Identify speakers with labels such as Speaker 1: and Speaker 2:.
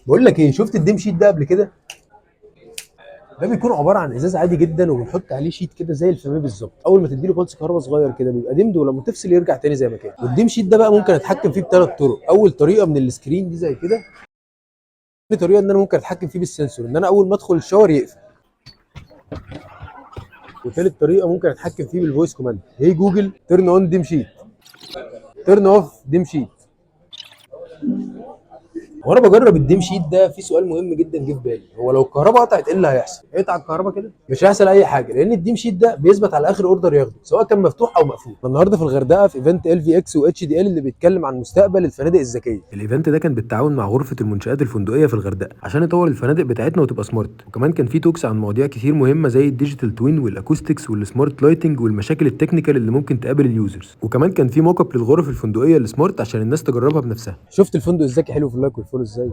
Speaker 1: بقول لك ايه، شفت ال dim sheet ده قبل كده؟ ده بيكون عبارة عن ازاز عادي جدا وبنحط عليه sheet كده زي الفاميه بالظبط. اول ما تديله pulse كهرباء صغير كده بيبقى dimmed، ولما تفصل يرجع تاني زي ما كان. وال dim sheet ده بقى ممكن اتحكم فيه بثلاث طرق. اول طريقه من ال screen دي زي كده. ثاني طريقه ان انا ممكن اتحكم فيه بال sensor، ان انا اول ما ادخل ال shower يقفل. وثالث طريقه ممكن اتحكم فيه بال voice command: hey Google، turn on dim sheet، turn off dim sheet. وانا بجرب ال dim sheet ده في سؤال مهم جدا جه في بالي: هو لو الكهرباء قطعت ايه اللي هيحصل؟ اقطع الكهرباء كده مش هيحصل اي حاجه، لان ال dim sheet ده بيثبت على اخر order ياخده سواء كان مفتوح او مقفول. النهارده في الغردقه في event LVX و HDL اللي بيتكلم عن مستقبل الفنادق الذكيه. ال event ده كان بالتعاون مع غرفة المنشات الفندقية في الغردقه عشان نطور الفنادق بتاعتنا وتبقى smart. وكمان كان في talks عن مواضيع كتير مهمة زي ال digital twin وال acoustics وال smart lighting والمشاكل ال technical اللي ممكن تقابل ال users. وكمان كان في mock up للغرف الفندقية ال smart عشان الناس تجربها بنفسها. شفت الفندق الذكي حلو في ال like وال follow ازاي؟